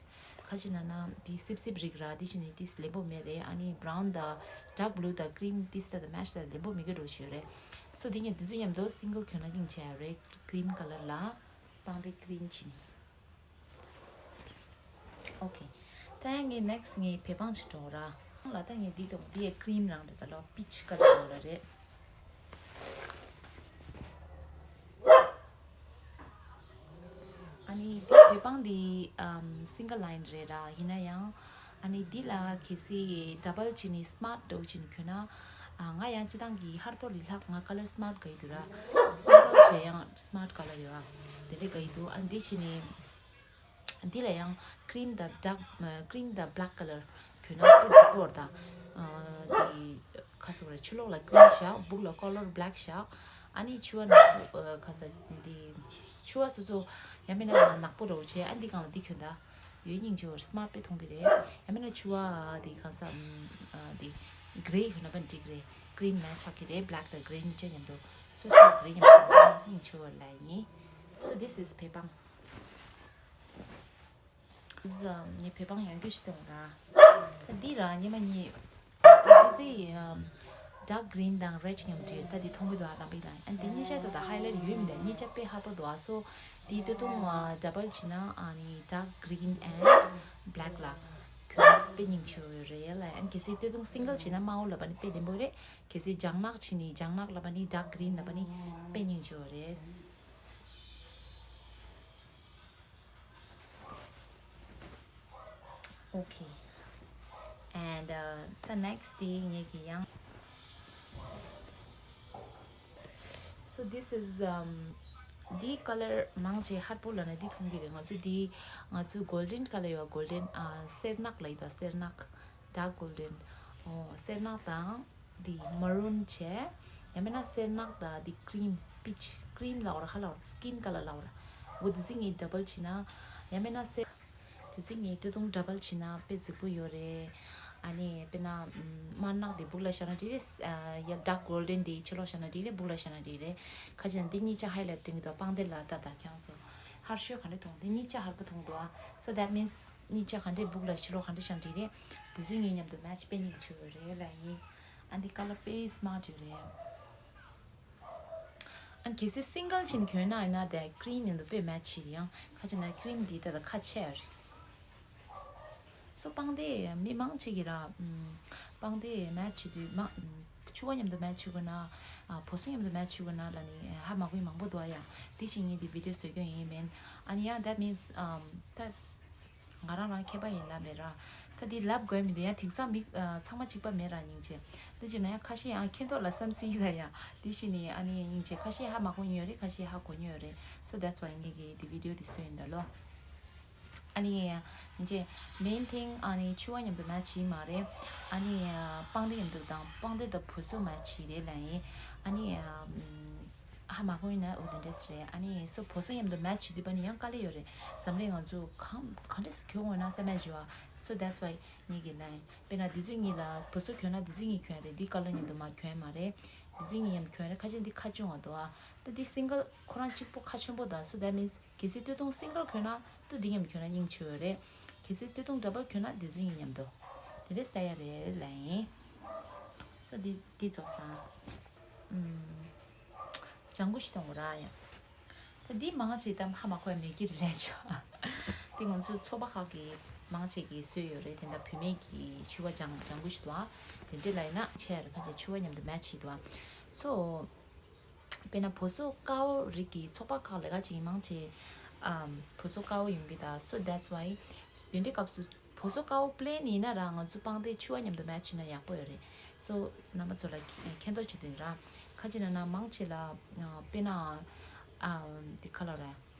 ཁ་ཅིག་ན་ན་འདི་སིབ་སིབ་རིགས་ར། འདི་བྱེད་ནི་འདི་ལེན་པོ་མེད་རེད། ཨ་ནི་བྷ་རའུན་དང་ཌརྐ་བླུ་དང་ཀྲིམ་འདི་སྟ་དང་མེ་ཆི་དང་ལེན་པོ་མེད་གི་འགྲོ་ཞིག་ཡོད་རེད། སོ་འདི་ངས་འདི་ཚོ་མཉམ་དུ་སིང་གལ་གྱོན་ན་སྙིང་རྗེ་ཡ་རེད། ཀྲིམ་ཀ་ལར་ལ་པང་གདན་ཀྲིམ་བྱེད་ནི། Okay. ད་ཡང་ངས་ནེག་སི་ངས་བོད་པང་ཅིག་འགྲོ་ར། ལ་ད་ངས་འདི་དང་འདི་ཡ་ཀྲིམ་རང་རེད་ད་ལོ། པིཆ་ཀ་ལར་ར་རེད། ཨ་ནི་འདི་བོད་པང་འདི་ཨམ་སིང་གལ་ལ་ཡིན་རེད་ར། ཡིན་ན་ཡང་ཨ་ནི་འདི་ལ་གལ་སྲིད་ཌབ་བལ་བྱེད་ནི་སི་མར་ཊི་འདྲ་བོ་བྱེད་ནི་གྱོན་ན་ཨ་ང་ཡང་སྤྱི་བཏང་གི་ཧར་པོ་རི་ལྷག་ང་ཀ་ལར་སི་མར་ཊི་དགའ་ཡི་འདུག་ར། སིམ་པལ་བྱས་ཡང་སི་མར་ཊི་ཀ་ལར་ཡོད་ར། དེ་འདྲ་དགའ་ཡི་འདུག་ཨ་འདི་བྱེད་ནི། འདི་ལ་ཡང་ཀྲིམ་དང་ཌརྐ་ཀྲིམ་དང་བྷེ་ལེག་ཀ་ལར་གྱོན་ན་ཁོ་རྫིག་པོ་རེད་ད། འདི་ཁ་སོ་རེ་ཕྱི་ལོགས་ལ་ཀྲིམ་བཞག་སྦུག་ལ་ཀ་ལར་བྷེ་ལེག་བཞག་ཨ་ནི་ཕྱུ་པ་ནག་པོ་ཁ་ས་འདི་ཕྱུ་པ་སོ་སོ་ཡང་མིན་ན་ནག་པོ་འདྲ་བོ་བྱས་ཨ་འདི་སྒང་ལ་འདི་གྱོན་ད་ཡོད་སྙིང་རྗེ་བོ་སི་མར་ཊི་དཔེ་མཐོང་གི་རེད། ཡང་མིན་ན་ཕྱུ་པ་འདི་ཁ་ས་འདི་གྷི་རེ་གྱོན་ན་པ་འགྲིག་རེད། ཀྲིམ་མེ་ཆི་ཆགས་ཀྱི་རེད། བྷེ་ལེག་དང་གྷི་རེ་གཉིས་ཆ་མཉམ་དུ་སོ་སོ་གྷི་རེ་མཉམ་དུ་སྙིང་རྗེ་བོ་ལ་ཡིན། So this is བོད་པང་། ངས་བོད་པང་ཡང་བསྐྱར་ཞིག་གཏོང་ར། ད་འདི་ར་ཉི་མ་གཉིས། འདི་ཚེ་ཌརྐ་གྷི་རིན་དང་རེཌ་མཉམ་འདྲེས་ད་འདི་མཐོང་གི་འདུག་ཨ་ལམ་པའི་ལ། ཨ་འདི་གཉིས་ཆ་ད་ད་ཧའི་ལའིཊ་ཡོད་མི་འདུག་གཉིས་ཆ་དཔེ་ཧ་པོ་འདུག་ཨ། སོ་འདི་སྟོད་ཐུང་ཌབ་བལ་བྱེད་ན་ཨ་ནི་ཌརྐ་གྷི་རིན་ཨེན་ཌི་བྷེ་ལེག་ལ་གྱོན་དཔེ་སྙིང་རྗེ་བོ་ཡོད་རེད་ལ། ཨ་གལ་སྲིད་སྟོད་ཐུང་སིང་གལ་བྱེད་ན་དམར་པོ་ལབ་པ་ནི་དཔེ་ལེན་པོ་རེད། གལ་སྲིད་ལྗང་ནག་བྱེད་ནི་ལྗང་ནག་ལབ་པ་ནི་ཌརྐ་གྷི་རིན་ལབ་པ་ནི་དཔེ་སྙིང་རྗེ་བོ་རེད། Okay. And uh, the next thing ངེད་ཀྱི་ཡང་So this is um འདི་ཀ་ལར་མང་ཆེ་ཧར་པོ་ལབ་ན་འདི་མཐོང་གི་རེད། ང་ཚོ་འདི་ང་ཚོ་གོལ་ཌེན་ཀ་ལར་ཡོད། གོལ་ཌེན་ཨ་སེར་ནག་ལབ་ཡོད་ད། སེར་ནག་ཌརྐ་གོལ་ཌེན། ཨོ་སེར་ནག་དང་འདི་མ་རུན་བྱས། ཡང་མིན་ན་སེར་ནག་དང་འདི་ཀྲིམ་པིཆ་ཀྲིམ་ལབ་དགོས་ར། ཁ་ལབ་དགོས་ར། སི་ཀིན་ཀ་ལར་ལབ་དགོས་ར། འོ་དེ་ཚོ་གཉིས་ཌབ་བལ་བྱས་ན། ཡང་མིན་ན་སེར། དེ་ཚོ་གཉིས་སྟོད་ཐུང་ཌབ་བལ་བྱས་ན་དཔེ་རྫིག་པོ་ཡོད་རེད། ཨ་ནི་དཔེར་ན་དམར་ནག་དེ་སྦུག་ལ་བཞག་ན་འགྲིག་རེད། ཡ་ཌརྐ་གོལ་ཌེན་དེ་ཕྱི་ལོགས་བཞག་ན་འགྲིག་རེད། སྦུག་ལ་བཞག་ན་འགྲིག་རེད། ཁ་ཅིག་ན་འདི་གཉིས་ཆ་ཧའི་ལའིཊ་བཏོན་གྱི་འདུག་པང་གདན་ལ་ལྟ་དང་ཁྱེད་རང་ཚོ། ཧར་ཤོས་ག་འདྲ་མཐོང་། འདི་གཉིས་ཆ་ཧར་པོ་མཐོང་འདུག་ཨ། So that means གཉིས་ཆ་ག་འདྲས་སྦུག་ལ་ཕྱི་ལོགས་ག་འདྲས་བཞག་འགྲིག་རེད། དེ་ཚོའི་གཉིས་མཉམ་དུ་མེ་ཆི་དཔེ་སྙིང་རྗེ་པོ་རེད་ལབ་ཡིན། ཨ་འདི་ཀ་ལར་དཔེ་སི་མར་ཊི་ཡོད་རེད། ཨ་གལ་སྲིད་སིང་གལ་ཅིག་གྱོན་ན་ཡིན་ན་དེ་ཀྲིམ་མཉམ་དུ་དཔེ་མེ་ཆི་ཡོད་རེད། ཡང་ཁ་ཅིག་ན་ཀྲིམ་འདི་ད་ད་ཁ་ཆེ་རེད། སོ་པང་གདན་མི་མང་ཆེ་གི་ར། ཨམ། པང་གདན་མེ་ཆི་དུས་མ། ཨམ། ཕྱུ་པ་མཉམ་དུ་མེ་ཆི་དགོས་ན། ཨ་བོ་སོ་མཉམ་དུ་མེ་ཆི་དགོས་ན་ལབ་ནི་ཧ་མ་གོ་མཁན་མང་པོ་འདུག་ཨ། ཡ་འདི་བཞིན་ངས་འདི་བི་ཌིའོ་བཟོ་རྒྱུ་ཡིན་མིན། ཨ་ནི་ཡ་that means ཨམ། ད་ང་རང་རང་མཁས་པ་ཡིན་ལབ་མེད་ར། ད་འདི་ལབ་དགོས་མི་འདུག་ཡ་དེང་སང་མི་ཨ་ཚང་མ་གཅིག་པ་མེད་ར། སྙིང་རྗེ། འདི་བྱས་ན་ཡང་ཁ་ཤས་ཡང་མཁྱེན་རྟོགས་ལ་བསམ་སྲིད་ཀྱི་ར། ཡ་འདི་བཞིན་ནི་ཨ་ནི་སྙིང་རྗེ། ཁ་ཤས་ཧ་མ་གོ་མཁན་ཡོད་རེད། ཁ་ཤས་ཧ་གོ་མཁན་ཡོད་རེད། So that's why ངས་ཀྱི་འདི་བི་ཌིའོ་འདི་བཟོས་ཡིན་ད་ལོ། ཨ་ནི་ཡིན་ཅེ། མེན་ཐིང་ཨ་ནི་ཕྱུ་པ་མཉམ་དུ་མེ་ཆི་མ་རེད། ཨ་ནི་པང་གདན་མཉམ་དུ་དང་པང་གདན་དང་བོ་སོ་མེ་ཆི་རེད་ལབ་ཡིན། ཨ་ནི་ཧ་མ་གོ་ཡིན་ན་འོ་དེ་འདྲས་རེད། ཨ་ནི་སོ་བོ་སོ་མཉམ་དུ་མེ་ཆི་དུས་པ་ནི་ཡང་དཀའ་ལས་ཡོད་རེད། འཛམ་གླིང་ང་ཚོ་གང་ག་འདྲས་གྱོན་འོང་ན་བསམ་ཡ་བྱེད་བ། So that's why ངས་ཀྱི་ལབ་ཡིན། དཔེར་ན་དེ་ཚོ་གཉིས་ལ་བོ་སོ་གྱོན་ན་དེ་ཚོ་གཉིས་གྱོན་རེད། འདི་ཀ་ལར་མཉམ་དུ་མ་གྱོན་མ་རེད། དེ་ཚོ་གཉིས་མཉམ་གྱོན་རེད། ཁ་ཅིག་འདི་ཁ་ཆུང་བ་འདུག་ཨ། ད་འདི་སིང་གལ་ཁོ་རང་གཅིག་པོ་ཁ་ཆེན་པོ་དང་སོ་that means གལ་སྲིད་སྟོད་ཐུང་སིང་གལ་གྱོན་ན་ཏུ་འདི་མཉམ་གྱོན་ན་སྙིང་རྗེ་བོ་རེད། གལ་སྲིད་སྟོད་ཐུང་ཌབ་བལ་གྱོན་ན་འདི་ཚོ་གཉིས་མཉམ་དུ་དེ་འདྲས་ལྟ་ཡ་རེད་ལབ་ཡིན། སོ་འདི་འདི་རྫོགས་སོང་། ཨུམ། ལྗང་གུ་ཞིག་གཏོང་དགོས་ར་ཡ། ད་འདི་མང་ཆེ་ད་ཧ་མ་གོ་ཡ་མེད་ཀྱི་རེད་ལས་ཆོག་འདི་ང་ཚོ་ཚོགས་པ་ཁག་གི་མང་ཆེ་གིས་བཟོས་ཡོད་རེད། དེ་འདྲ་བུད་མེད་ཀྱི་ཕྱུ་པ་ལྗང་ལྗང་གུ་ཞིག་འདུག་ཨ། དེ་འདྲས་ལ་ཡིན་ན་ཆེ་ཡ་རེད། ཁ་ཆེ་ཕྱུ་པ་མཉམ་དུ་མེ་ཆི་འདུག་ཨ། སོ། དཔེར་ན་བོ་སོ་དཀར་པོ་རིགས་ཀྱི་ཚོགས་པ་ཁག་ལས་ཀ་བྱེད་མཁན་མང་ཆེ། ཨམ། བོ་སོ་དཀར་པོ་ཡོང་གི་ད། So that's why དེ་འདྲའི་སྐབས་སུ་བོ་སོ་དཀར་པོ་པི་ལེན་ཡིན་ན་ར་ང་ཚོ་པང་གདན་ཕྱུ་པ་མཉམ་དུ་མེ་ཆི་ན་ཡག་པོ་ཡོད་རེད། So རྣམ་པ་ཚོ་ལ་མཁྱེན་རྟོགས་བྱེད་དོན་ར། ཁ་ཅིག་ན་ན་མང་ཆེ་ལ་དཔེར་ན་ཨམ། དེ་ག་ལབ་ར།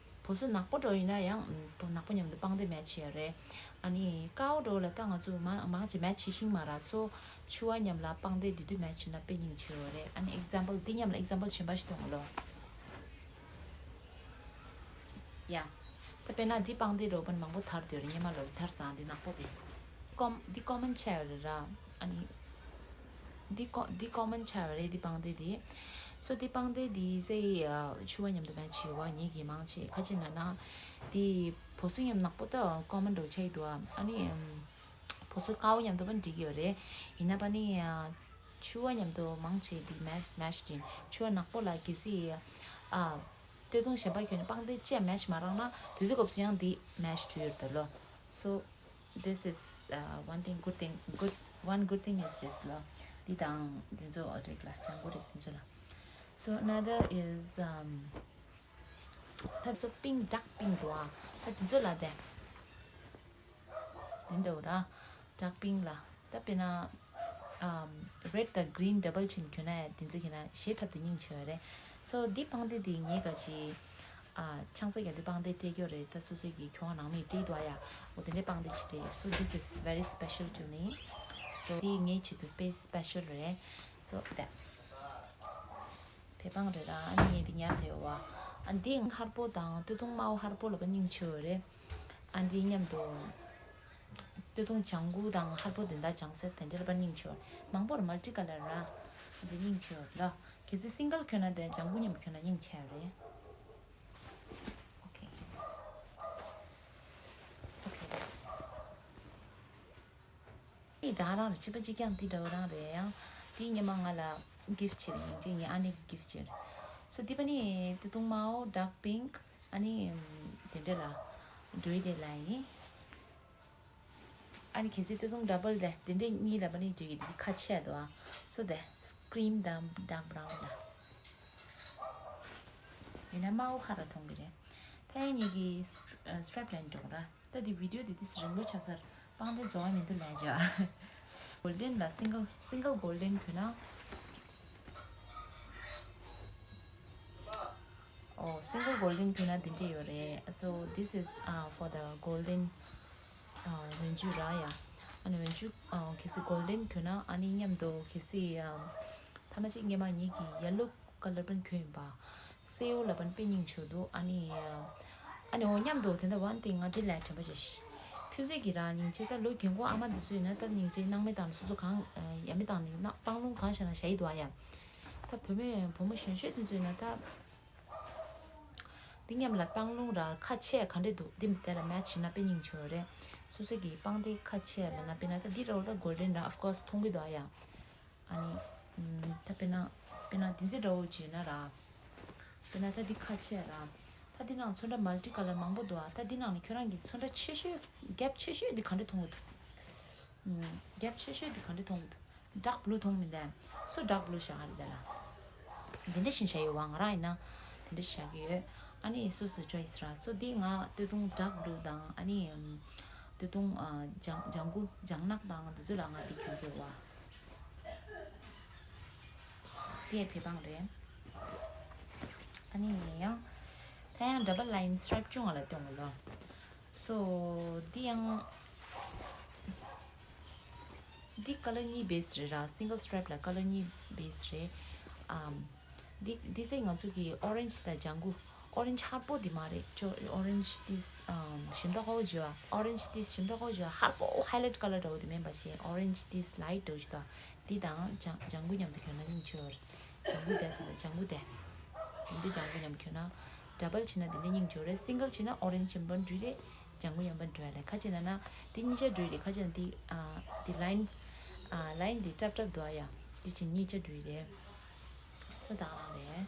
བོ་སོ་ནག་པོ་འདྲ་ཡིན་ན་ཡང་ནག་པོ་མཉམ་དུ་པང་གདན་མེ་ཆི་ཡ་རེད། ཨ་ནི་དཀར་པོ་འདྲ་ལ་ད་ང་ཚོ་མང་མང་ཆེ་མེ་ཆི་ཤིང་མ་ར། So ཕྱུ་པ་མཉམ་ལ་པང་གདན་དེ་དུས་མེ་ཆི་ན་དཔེ་སྙིང་རྗེ་བོ་རེད། ཨ་ནི་ཨེག་ཛམ་པལ་འདི་མཉམ་ལ་ཨེག་ཛམ་པལ་གཞན་པ་ཞིག་གཏོང་གོ་ལོ། ཡ། ད་དཔེར་ན་འདི་པང་གདན་འདྲ་པོ་མང་པོ་དར་དུས་རེད། སྔོན་མ་ལོ་དར་སང་འདི་ནག་པོ་དེ། ཀོམ་འདི་ཀོ་མན་ཆེ་བ་རེད་ར། ཨ་ནི། འདི་ཀོ་འདི་ཀོ་མན་ཆེ་བ་རེད། འདི་པང་གདན་འདི། སོ་འདི་པང་གདན་འདི་ཙེ་ཡ་ཕྱུ་པ་མཉམ་དུ་མེ་ཆི་བ་ངེད་ཀྱི་མང་ཆེ་ཁ་ཅིག་ན་ན། འདི་བོ་སོ་མཉམ་ནག་པོ་ད་ཀོ་མན་འདྲ་ཆེ་འདུག་ཨ་ནི། བོ་སོ་དཀར་པོ་མཉམ་དུ་པ་འགྲིག་གི་ཡོད་རེད། ཡིན་ན་པ་ནི། ཕྱུ་པ་མཉམ་དུ་མང་ཆེ་འདི་མེ་མེ་ཆི་དྲིན་ཕྱུ་པ་ནག་པོ་ལ་གལ་སྲིད། ཨ། སྟོད་ཐུང་གཞན་པ་གྱོན་ནས་པང་གདན་ཅི་ཡང་མེ་ཆི་མ་རག་ན་དེ་དུས་སྐབས་སུ་ཡང་འདི་མེ་ཆི་འགྲོ་ཡོད་རེད་ད་ལོ། So this is uh, one thing, good thing, good, one good thing is this ལ། འདི་དང་འདི་ཚོ་རིགས་ལ་ལྗང་གུ་རིགས་འདི་ཚོ་ལ། So another is um, ད་ཚོ་pink, dark pink འདུག་ཨ། ད་འདི་ཚོ་ལ་དེ། འདི་འདྲ་བོ་ར། dark pink ལ། ད་དཔེར་ན། ཨམ། red དང་green double ཆེན་གྱོན་ན་ཡང་དེ་ཚོ་གྱོན་ན་ཞེ་དྲག་ཏུ་སྙིང་རྗེ་བ་རེད། So འདི་པང་གདན་འདི་ངས་ག་ཅི། ཨ། ཆང་ས་རྒྱག་དུས་པང་གདན་སྤྲད་རྒྱུ་རེད། ད་སོ་སོ་གི་གྱོང་ནང་མི་སྤྲད་འདུག་ཨ་ཡ། འོ་དེ་འདྲའི་པང་གདན་ཅིག་སྤྲད། So this is very special to me. So འདི་ངའི་ཆེད་དུ་དཔེ་special རེད། So that བོད་པང་རེད་ར། ཨ་ནི་ངས་འདི་ཉར་ཐལ་བ། ཨ་འདི་ཧར་པོ་དང་སྟོད་ཐུང་དམར་པོ་ཧར་པོ་ལ་པ་སྙིང་རྗེ་བ་རེད། ཨ་འདི་མཉམ་དུ། སྟོད་ཐུང་ལྗང་གུ་དང་ཧར་པོ་དོན་དག་ལྗང་སེར་དེ་འདྲ་ལ་པ་སྙིང་རྗེ་བ། མང་པོར་multi color ར། ཨ་འདི་སྙིང་རྗེ་བ་ལ། གལ་སྲིད་single གྱོན་ན་དེ་ལྗང་གུ་མཉམ་གྱོན་ན་སྙིང་རྗེ་བ་རེད། Okay. Okay. ཨེ་ད་རང་རེད། ཕྱི་པ་གཅིག་རྐྱང་འདི་འདྲ་བོ་རང་རེད། ཡང་འདི་ཉི་མ་ང་ལ་gift བྱེད་རེད། ཡིན་གཅིག་ངའི་ཨ་ནེ་གི་gift བྱེད་རེད། So འདི་པ་ནི་སྟོད་ཐུང་དམར་པོ་dark pink ཨ་ནི་དེ་འདྲ་ལ་འགྲོ་ཡི་རེད་ལབ་ཡིན། ཨ་ནི་གལ་སྲིད་སྟོད་ཐུང་double དེ་དེ་འདྲ་གཉིས་ལ་པ་ནི་འགྲོ་ཡི་འདི་ཁ་ཆེ་འདུག་ཨ། So དེ་cream དང་dark brown ལ། ཡིན་ན་དམར་པོ་ཧ་ར་མཐོང་གི་རེད། ད་ཡིན་ངེད་ཀྱི་strap ལེན་འགྲོ་ར། ད་འདི་video འདི་ཏིས་རིང་པོ་ཆགས་ཚར། པང་གདན་རྫོགས་པ་མི་འདུག་ལས་བྱ། Golden ལ་single single golden གྱོན་ན། Oh, single golden གྱོན་ན་འདི་འདྲ་ཡོད་རེད། So this is uh, for the golden uh, རོན་བཅུད་ར་ཡ། ཨ་ནི་འོན་ཅུ་གལ་སྲིད་གོལ་ཌེན་གྱོན་ན་ཨ་ནི་མཉམ་དུ་གལ་སྲིད་ཐ་མ་ཅིག་ངས་མ་ཉིད་ཀྱི་ཡེ་ལོ་ཀ་ལར་པན་གྱོན་ཡིན་པ། སེའུ་ལ་པན་དཔེ་སྙིང་རྗེ་འདུག་ཨ་ནི། ཨ་ནི་འོ་མཉམ་དུ་དེ་འདྲ་one thing ང་འདི་ལས་དྲན་པ་བྱས་ཤི། ཁྱོད་ཚོས་ཀྱི་རང་སྙིང་རྗེ་ད་ལོ་རྒན་གོག་ཨ་མ་འདི་ཚོས་ན་ད་སྙིང་རྗེ་སྣང་མེད་བཏང་ནས་སོ་སོ་གང་ཡ་མེད་བཏང་ནས་ན་སྤང་ལུང་གང་བཞག་ན་བཞག་ཡི་འདུག་ཨ་ཡ། ད་བུ་མོས་བུ་མོ་གཞོན་ཤོས་དེ་ཚོས་ན་ད། འདི་མཉམ་ལ་སྤང་ལུང་ར་ཁ་ཕྱེ་ག་འདྲས་འདུག་འདི་མི་དེ་ལ་མེ་ཆི་ན་དཔེ་སྙིང་རྗེ་རེད། སོ་སོ་གི་སྤང་དེ་ཁ་ཕྱེ་ལ་ན་དཔེར་ན་ད་འདི་ར་བོ་ད་གོལ་ཌེན་ར་of course མཐོང་གི་འདུག་ཨ་ཡ། ཨ་ནི། ད་དཔེར་ན། དཔེར་ན་དེ་ཚོ་འདྲ་བོ་བྱས་ན་ར། དཔེར་ན་ད་འདི་ཁ་ཕྱེ་ར། ད་འདི་ནང་ཚོན་ཁྲ་མལ་ཊི་ཀ་ལར་མང་པོ་འདུག་ཨ། ད་འདི་ནང་ནས་ཁྱོད་རང་གི་ཚོན་ཁྲ་ཆེ་ཤོས་གེབ་ཆེ་ཤོས་འདི་ག་འདྲ་མཐོང་གི་འདུག་ཨུམ། གེབ་ཆེ་ཤོས་འདི་ག་འདྲ་མཐོང་གི་འདུག་ཌརྐ་བྷུ་ལུ་མཐོང་མི་འདུག་སོ་ཌརྐ་བྷུ་ལུ་ཤ་ཨ་རི་དེ་ལ། འདི་འདྲ་ཞིག་བྱ་ཡོད་བ། ང་རང་ཡིན་ན་འདི་འདྲ་ཞིག་བྱ་གི་ཡོད། ཨ་ནི་སོ་སོ་ཅོ་ཡི་སི་ར། སོ་འདི་ང་སྟོད་ཐུང་ཌརྐ་བྷུ་ལུ་དང་ཨ་ནི་ཨམ། སྟོད་ཐུང་ཨ། ལྗང་ལྗང་གུ་ལྗང་ནག་དང་འདི་ཚོ་ལ་ང་འདི་གྱོན་གི་ཡོད་བ། དེ་བེ་བང་རེད། ཨ་ནི་ཡང་། ད་ཡང་ཌབ་བལ་ལའིན་སི་ཊེ་རེབ་བཅུ་ལྔ་ལ་སྟོན་དགོས་ལོ། སོ། འདི་ཡང་། འདི་ཀ་ལར་གཉིས་བེ་སི་རེད་ར། སིང་གལ་སི་ཊེ་རེབ་ལ་ཀ་ལར་གཉིས་བེ་སི་རེད། ཨམ། འདི་འདི་ཚེ་ང་ཚོ་གི་ཨོ་རེན་ཇི་དང་ལྗང་གུ། ཨོ་རེན་ཇི་ཧར་པོ་འདི་མ་རེད་ཅོ། ཨོ་རེན་ཇི་ཏིས་ཨམ། ཞིམ་ཏོག་ཧོ་ཇོ། ཨོ་རེན་ཇི་ཏིས་ཞིམ་ཏོག་ཧོ་ཇོ། ཧར་པོ་ཧའི་ལའིཊ་ཀ་ལར་འདྲ་བོ་དེ་མིན་པ་ཞིག་ཨོ་རེན་ཇི་ཏིས་ལའིཊ་འདྲ་བོ་ཞིག་དང་། འདི་དང་ལྗང་ལྗང་གུ་མཉམ་དུ་གྱོན་ན་སྙིང་རྗེ་བ་རེད། ལྗང་གུ་དེ་དང་ལྗང་གུ་དེ། འདི་ལྗང་གུ་མཉམ་གྱོན་ན། ཌབ་བལ་བྱས་ན་འདི་འདྲ་སྙིང་རྗེ་བ་རེད། སིང་གལ་བྱས་ན་ཨོ་རེན་ཇི་མཉམ་པོ་འགྲུལ་རེད། ལྗང་གུ་མཉམ་པོ་འགྲུལ་རེད། ཁ་ཅིག་ན་ན། འདི་གཉིས་ཆ་འགྲུལ་རེད། ཁ་ཅིག་ན་འདི། ཨ། འདི་ལའིན། ཨ། ལའིན་འདི་ཀྲབ་ཀྲབ་འདུག་ཨ་ཡ། འདི་ཅིག་གཉིས་ཆ་འགྲུལ་རེད། སོ་ད་རང་རེད།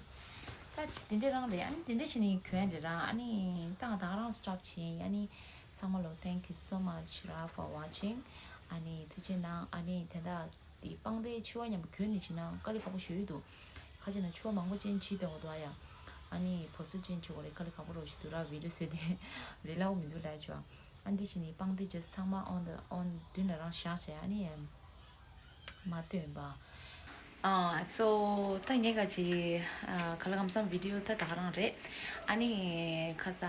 ད་འདི་འདྲ་རང་རེད། ཨ་ནི་འདི་འདྲ་བྱས་ནས་གྱོན་རེད་ར། ཨ་ནི་ད་ད་རང་སི་ཊོབ་བྱས་ཡིན། ཨ་ནི་ཚང་མ་ལོ་thank you so much ར་for watching. ཨ་ནི་ཐུགས་རྗེ་གནང་། ཨ་ནི་དེ་འདྲ། དེ་སྤང་དེ་ཕྱུ་པ་མཉམ་གྱོན་ནས་བྱས་ན་དཀའ་ལས་ཁག་པོ་ཞེ་པོ་འདུག་ཁ་ཅིག་ན་ཕྱུ་པ་མང་པོ་ཅན་བྱེད་བསྡད་འོ་འདུག་ཨ་ཡ། ཨ་ནི་བོ་སོ་ཅན་བྱེད་དགོས་རེད། དཀའ་ལས་ཁག་པོ་རོ་ཞིག་འདུག་ར། བི་ཌི་ཡོ་བཟོས་ཏེ་རེད་ལའོ་མི་འདུག་ལ་ཅོ། ཨ་འདི་བྱས་ནས་སྤང་དེ་ཅི་ཚང་མ་ཨོན་དུ་ཨོན་མདུན་ལ་རང་བཞག་བྱས། ཨ་ནི་མ་སྟོན་པ། ཨ་སོ་ད་ངས་ག་ཅི་ཨ་ག་ལ་གམ་ཚང་བི་ཌི་ཡོ་ད་ད་ག་རང་རེད། ཨ་ནི་ཁ་ས་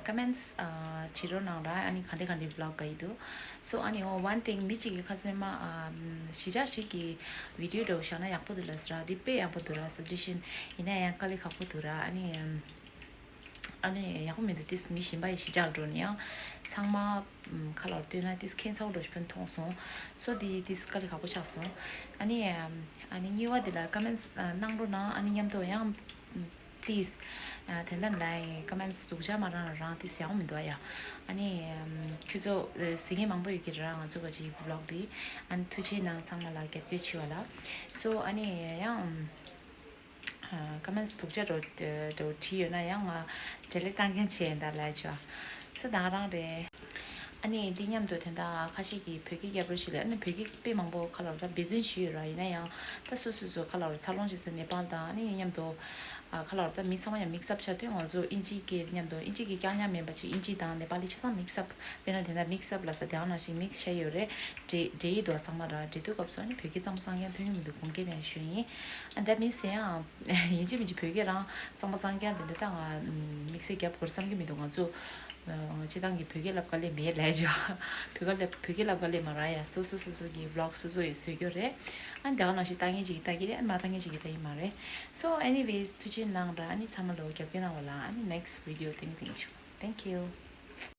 ཀོ་མེན་ཊི་ཨ་བྲིས་རོགས་གནང་ར། ཨ་ནི་ག་འདྲ་ག་འདྲ་བི་ལོག་ག་ཡི་འདུག་སོ་ཨ་ནི་འོ་one thing མི་གཅིག་གིས་ཁ་སེམས་མ་ཨ་གཞིས་ཆགས་ཤིག་གི་བི་ཌི་ཡོ་འདྲ་བོ་བཞག་ན་ཡག་པོ་འདུག་ལབ་ཟེར་ར། འདི་དཔེ་ཡག་པོ་འདུག་ར། སུ་ཇེ་ཤན་ཡིན་ན་ཡང་དཀའ་ལས་ཁག་པོ་འདུག་ར། ཨ་ནི་ཨ་ནི་ཡག་པོ་མི་འདུག་ཏིས་མི་གཞན་པ་ཡི་གཞིས་ཆགས་འགྲོ་ནས་ཡང་ཚང་མ་ཁ་ལོར་བཏོན་ན་ཏིས་ཁྱད་མཚར་པོ་འདྲ་བོ་ཞིག་ཕན་མཐོང་སོང་། སོ་འདི་ཏིས་དཀའ་ལས་ཁག་པོ་ཆགས་སོང་། ཨ་ནི་ཨ་ནི་གཉིས་པ་འདི་ལ་ཀོ་མེན་ཊི་གནང་རོགས་གནང་། ཨ་ནི་མཉམ་དུ་ཡང་། Please དེ་འདྲ་ལ་ཀོ་མེན་ཊི་སྡུག་ཅག་མ་རང་རང་དེ་ཟེར་ཡོང་མི་འདུག་ཡ། ཨ་ནི་ཁྱོད་ཚོ་ཟིན་མཁན་མང་པོ་ཡོད་ཀྱི་རེད། ང་ཚོ་ག་ཅིག་བི་ལོག་དེ། ཨ་ནི་ཐུགས་རྗེ་གནང་ཚང་མ་ལ་རྒྱབ་སྐྱོར་བྱེད་པ་ལ། སོ་ཨ་ནི་ཡང་ཀོ་མེན་ཊི་སྡུག་ཅག་འདྲ་བོ་བྲིས་ཡོད་ན་ཡང་ང་འབྲེལ་ལས་བཏང་མཁན་བྱས་ཡིན་ད་ལ་ཅོ། སོ་ད་ག་རང་རེད། ཨ་ནི་འདི་མཉམ་དུ་དེ་འདྲ་ཁ་ཤས་ཀྱིས་བོད་སྐད་རྒྱབ་རོགས་ཞུས་ལ། ཨ་ནི་བོད་སྐད་དཔེ་མང་པོ་ཁ་ལོར་ད་འབད་བརྩོན་ཞུས་ཡོད་ར། ཡིན་ན་ཡང་ད་སོ་སོ་སོ་ཁ་ལོར་འཚར་ལོངས་བྱེད་ས་ནེ་པཱལ་དང་ཨ་ནི་མཉམ་དུ་ཨ་ཁ་ལོར་ད་མི་ཚང་མ་ཡང་མིག་སི་ཨབ་ཆགས་དུས་ང་ཚོ་ཨིན་ཇི་སྐད་མཉམ་དུ་ཨིན་ཇི་སྐད་རྐྱང་རྐྱང་མིན་པ་ཅིག་ཨིན་ཇི་དང་ནེ་པཱ་ལི་ཆ་ཚང་མིག་སི་ཨབ། དཔེར་ན་དེ་འདྲ་མིག་སི་ཨབ་ལ་ས་དེ་ནང་བཞིན་མིག་སི་བྱས་ཡོད་རེད། འབྲེལ་འབྲེལ་ཡིག་དུ་ཚང་མ་ར་འབྲེལ་དུས་སྐབས་སུ་ཨ་ནི་བོད་སྐད་གཙང་མ་གཙང་རྐྱང་ཐོན་གྱི་མི་འདུག་དགོངས་འགལ་མེད་ཞུ་ཡིན། ཨ་ད་མིན་ཟེར་ཡང་ཡིན་གཅིག་མིན་གཅིག་བོད་སྐད་རང་གཙང་མ་གཙང་རྐྱང་དེ་འདྲ་ད་ང་དམིགས་བསལ་རྒྱབ་དགོས་བསམ་གྱི་མི་འདུག་ང་ཚོ་སྤྱི་བཏང་གི་བོད་སྐད་བསླབ་དཀའ་ལས་མེད་ལས་ཀྱང་བོད་སྐད་བསླབ་བོད་སྐད་བསླབ་དཀའ་ལས་མ་རག་ཡ། སོ་སོ་སོ་སོ་གི་བི་ལོག་སོ་སོ་ཡི་བཟོས་རྒྱུ་རེད། ཨ་འདི་ག་ནང་བཞིན་ལྟ་མཁན་ཅིག་གིས་ལྟ་གི་རེད། ཨ་མ་ལྟ་མཁན་ཅིག་གིས་ལྟ་གི་མ་རེད། So anyways ཐུགས་རྗེ་གནང་ར། ཨ་ནི་ཚང་མ་ལོ་རྒྱབ་སྐྱོར་གནང་བ་ལ་ཨ་ནི་next video ཐེངས་ཐེངས་ཞུ། Thank you.